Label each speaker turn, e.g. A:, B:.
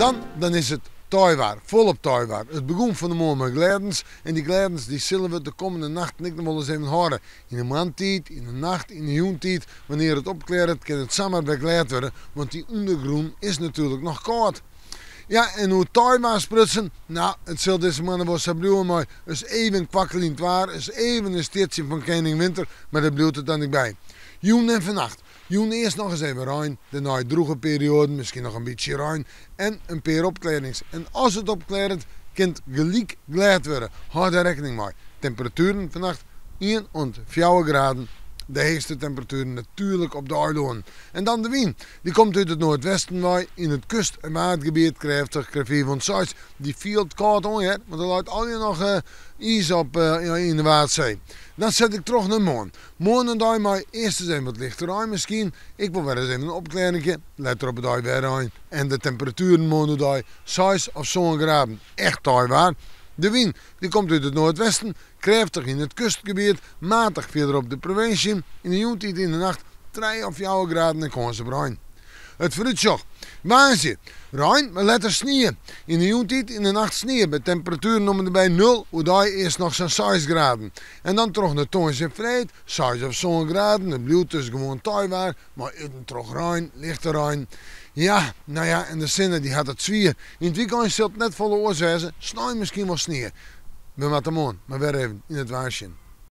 A: dan, dan is it teiwaar, folop teiwaar. It begûn fan 'e moarn mei glêdens en dy glêdens dy sille we de kommende nachten ek noch wol ris even hâlde. Yn de moarntiid, yn de nacht, yn de jûntiid, wannear it opklearret kin it samar wer glêd wurde, want dy ûndergrûn is natuerlik noch kâld. Ja, en oer teiwaar sprutsen, no, it sil dizze moanne wol sa bliuwe mei ris even kwakkeljend waar, ris even in stjitsje fan kening Winter, mar dêr bliuwt it dan ek by. Jûn en fannacht. Jûn earst noch ris even rein, dêrnei drûge perioaden, miskien noch in bytsje rein en in pear opklearrings. En as it opklearret, kin it gelyk glêd wurde. Hâld dêr rekkening mei. Temperatueren fannacht ien oant fjouwer graden, de heechste temperatueren natuerlik op de eilânen. En dan de wyn. Dy komt út it noardwesten wei, yn it kust en waadgebiet krêftich krêft 5 oant 6. Dy fielt kâld oan hear, want der leit allegear noch iis op yn de Waadsee. Dan set ik troch nei moarn. Moarn in dei mei earst ris even wat lichte rein miskien, ek wol wer ris even in opklearrinkje, letter op 'e dei wer rein en de temperatueren moarn oerdei 6 of 7 graden. Echt teiwaar. De wyn dy komt út it noardwesten, krêftich yn it kustgebiet, matich fierder op de provinsje. Yn de jûntiid yn de nacht 3 of 4 graden en kâns op rein. It foarútsjoch, woansdei rein, mar letter snie. Yn de jûntiid yn de nacht snie by temperatueren om en by nul, oerdei earst noch sa'n 6 graden. En dan troch nei tongersdei en freed, 6 of 7 graden. It bliuwt dus gewoan teiwaar, mei út en troch rein, lichte rein. Ja, no ja, en de sinne dy hat it swier. Yn it wykein sil it net folle oars wêze, snein miskien wol snie. We moatte moarn mar wer even yn it waar sjen.